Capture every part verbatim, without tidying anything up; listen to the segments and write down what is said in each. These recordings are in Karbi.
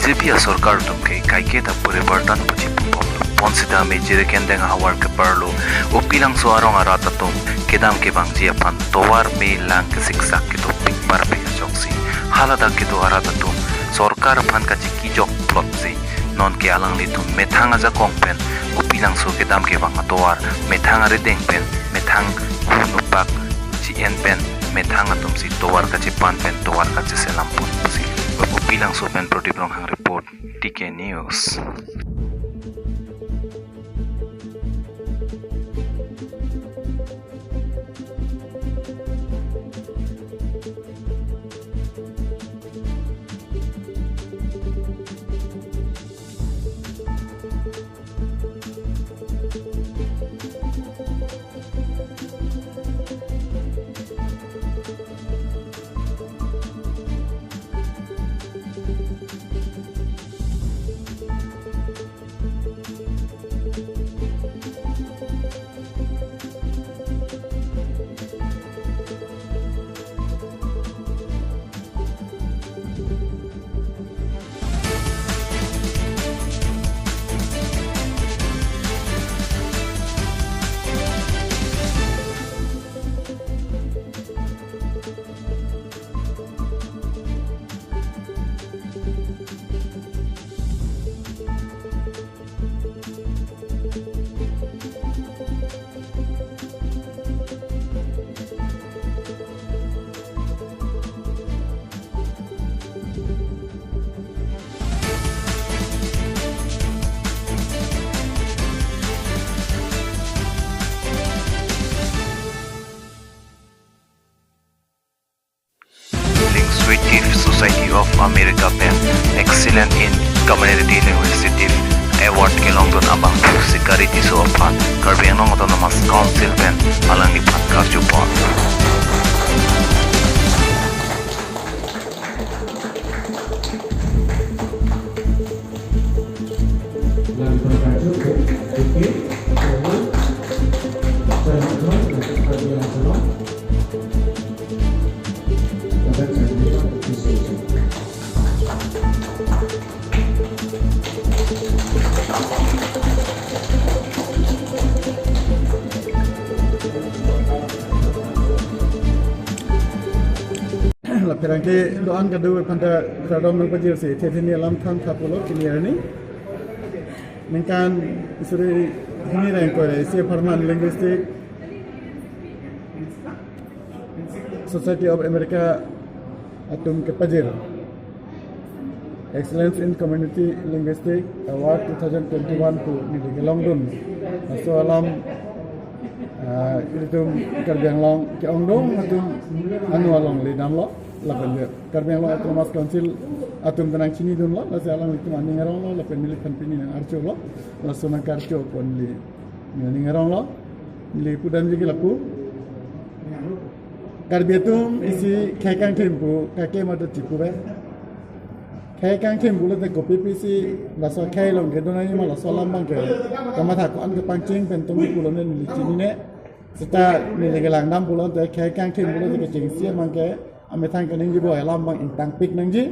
B J P asorkar atum ke kaike ta purivartan puji pumpom lo. Bonsita me jirikendeng ahavar keparlo Upilangso arong arat atum kedam kevangji aphan tovar me lang kesiksak kedopik parpik ajoksi haladak kedo arat atum sorkar aphan kachiki jok plotsi nonke alanglitum methang ajakong pen Upilangso kedam kevang atovar methang arideng pen methang hun upak chi-en pen methang atumsi tovar kachepan pen tovar kacheselam pon pusi. Upilangso pen Pradip Ronghang report, T K News. Linguistic Society of America pen Excellent in Community Linguistic Award kelongdun abang Sikari Tisso aphan Karbi Anglong Autonomous Council pen alangliphan karju pon. Lapen pherangke do-an kado aphanta kardom nangpajirsi, the theni alam than tha pulo kini arni. Ningkan suri hini reng kore isi apharman Linguistic Society of America atum kepajir Excellence in Community Linguistic Award two thousand twenty-one pu neli kelongdun. Laso alam, ah, itum Karbi Anglong ke-ongdung atum anu along le damlo, lapen ke Karbi Anglong Autonomous Council atum tenang chinidunlo, lasi alanglitum aning aronglo, lapen neliphan pini nang arjulo, laso nang karju pon neli, neli aning aronglo, neli pudamji ke lapu. Karbi atum isi khei kangthim pu, kaike mata chipu be. Khei kangthim pulote kopi pisi, laso khei along kedo nangji ma laso alam abang ke. Kamatha ko-an kepangcheng pen tumi pulo ne neli chinine. Seta neli kelangdam pulote khei kangthim pulote kechengsi abang ke amethang kaningje pu alam abang ingtangpik nangji.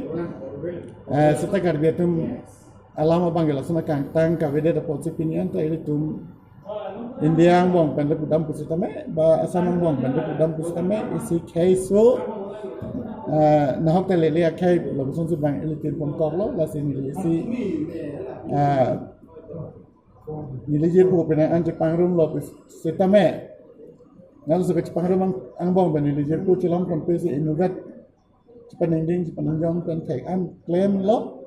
Eh, seta Karbi atum alam abang ke lason akangtang kavedet apotsi pini anta ilitum India angbong pen le pudam pusitame, ba Assam angbong pen le pudam pusitame, isi khei so, eh, nahok ta lele akhei lo pusonsi abang ilitum pon koklo, lasi neli isi, eh, neli jirpo pen an chepangrumlo pusitame. Nang so kachepangrum ang, angbong pen neli jirpo chelong pon pusi inutvet chepaningding chepaningding pen thek an klemlo.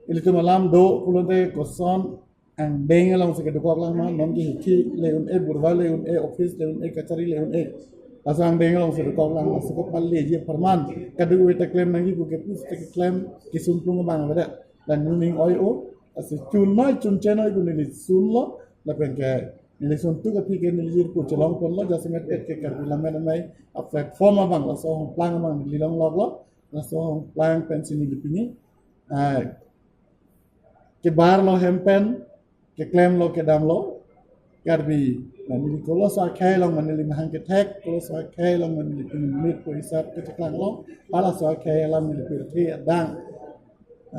Ilitum alam do pulote koson angdeng alongsi kedokok lang ma, non ke hithi le un-e, burva le un-e, office le un-e, kachari le un-e. Laso angdeng alongsi dokok lang, laso kopal leji apharman. Kadokave ta klem nangji pu ke pusi ta keklem, kesung plung abang avedet. Lapen nuning oi-o, lasi chun noi, chun chenoi pu neli sunlo, lapen ke neli sun tu ke aphi ke neli jirpo chelong ponlo, jasemet pet ke Karbi Lammet Amei aplatform abang, laso ahongplang abang neli longloklo, laso ahongplang pensi neli pini, ah, kebarlo hem pen, keklemlo kedamlo, Karbi, la neli koloso akhei along ma neli mahang kethek, koloso akhei along ma neli pinit pu isap ketheklanglo, halaso akhei alam neli pirthe adang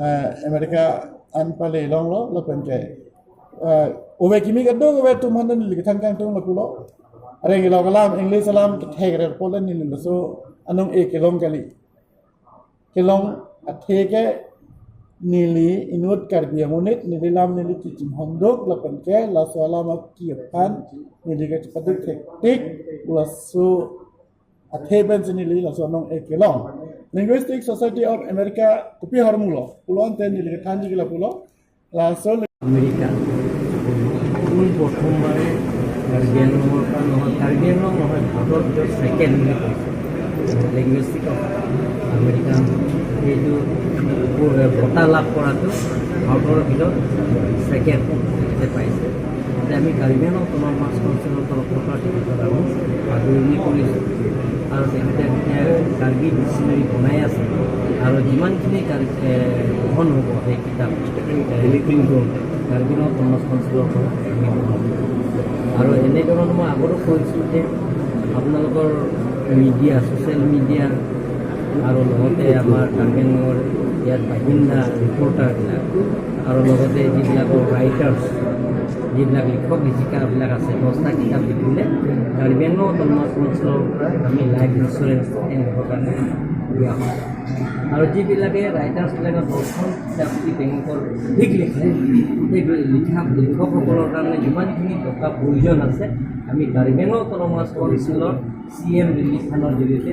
eh, America an pale longlo lapen ke, eh, ove kimi kadokave atum aphan neli kethan kangtung lapulo. Areng ilok alam, English alam kethek rer pulote neli laso anong-e kelong kali. Kelong athe ke neli inut Karbi amonit, neli lam neli kichinghon duk lapen ke laso alam aki aphan neli kachepaduk thektik, laso athe pensi neli laso anong-e kelong. Linguistic Society of America kopi ahormu lo pulo ante neli kethanji ke lapulo. Laso America পোন প্ৰথমবাৰে কাৰ্বি আংলঙৰ পৰা নহয়, কাৰ্বি আংলং নহয়, ভাৰতৰ ভিতৰত ছেকেণ্ড বুলি কৈছে। Linguistic of American সেইটো বঁটা লাভ কৰাটো ভাৰতৰ ভিতৰত ছেকেণ্ড পাইছে। যে আমি কাৰ্বি আংলং অট'নমাছ কাউন্সিলৰ তৰফৰ পৰা তেখেতক আমি আদৰণি কৰিছোঁ। আৰু তেখেতে এতিয়া কাৰ্বি ডিক্সনাৰী বনাই আছে আৰু যিমানখিনি কাৰ্বি, এ, গ্ৰহণ হ'ব সেই কিতাপ, এ, লিপিটো কাৰ্বি আংলং অট'নমাছ কাউন্সিলৰ পৰা আমি গ্ৰহণ কৰিম। আৰু এনেধৰণৰ মই আগতো কৈছোঁ যে আপোনালোকৰ মিডিয়া, ছ'চিয়েল মিডিয়া আৰু লগতে আমাৰ কাৰ্বি আংলঙৰ ইয়াত বাসিন্দা ৰিপৰ্টাৰবিলাক আৰু লগতে যিবিলাকৰ ৰাইটাৰ্ছ, যিবিলাক লিখক লিখিকাবিলাক আছে, দহটা কিতাপ লিখিলে কাৰ্বি আংলং অট'নমাছ কাউন্সিলৰ পৰা আমি লাইফ ইঞ্চুৰেঞ্চ তেওঁলোকৰ কাৰণে দিয়া হয়। আৰু যিবিলাকে ৰাইটাৰ্ছবিলাকে দহখন কিতাপ যদি তেওঁলোকৰ অধিক লিখে, সেই লিখা লিখকসকলৰ কাৰণে যিমানখিনি টকা প্ৰয়োজন আছে, আমি কাৰ্বি আংলং অট'নমাছ কাউন্সিলৰ চি এম ৰিলিফ ফাণ্ডৰ জৰিয়তে